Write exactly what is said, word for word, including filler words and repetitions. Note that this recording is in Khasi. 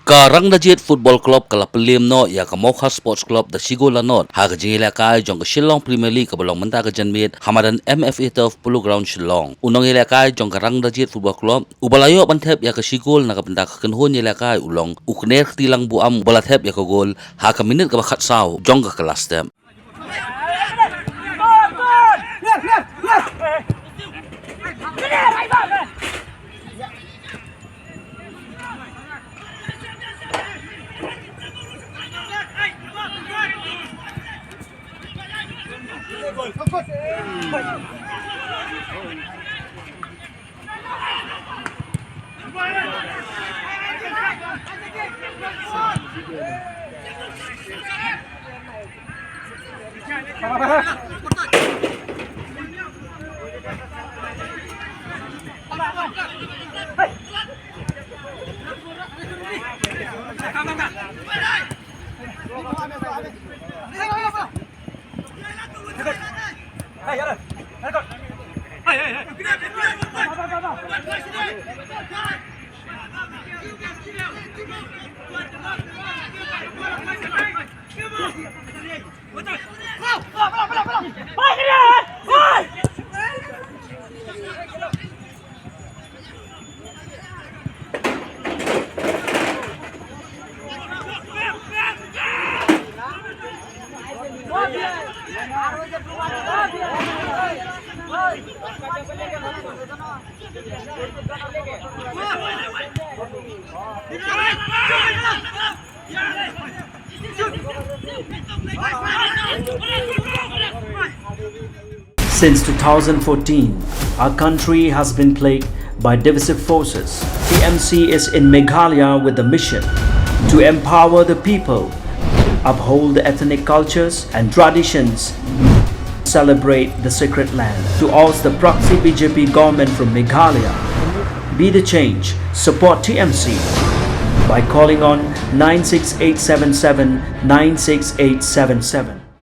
Ka Rangdajied Football Club ka la pynlem noh ïa ka Mawkhar Sports Club da shi gol la nod ha ka jingïalehkai jong ka Shillong Premier League kaba long mynta ka janmiet ha madan M F A Turf, Polo Ground, Shillong. U nongïalehkai jong ka Rangdajied Football Club uba la ïoh ban thep ïa ka shi gol na ka bynta ka kynhun ïalehkai u long u Knerktilang Buam uba la thep ïa ka gol ha ka minit kaba khatsaw jong ka kylla step. Since two thousand fourteen, our country has been plagued by divisive forces. T M C is in Meghalaya with the mission to empower the people, uphold the ethnic cultures and traditions, celebrate the sacred land, to oust the proxy B J P government from Meghalaya. Be the change. Support T M C by calling on nine six eight seven seven nine six eight seven seven.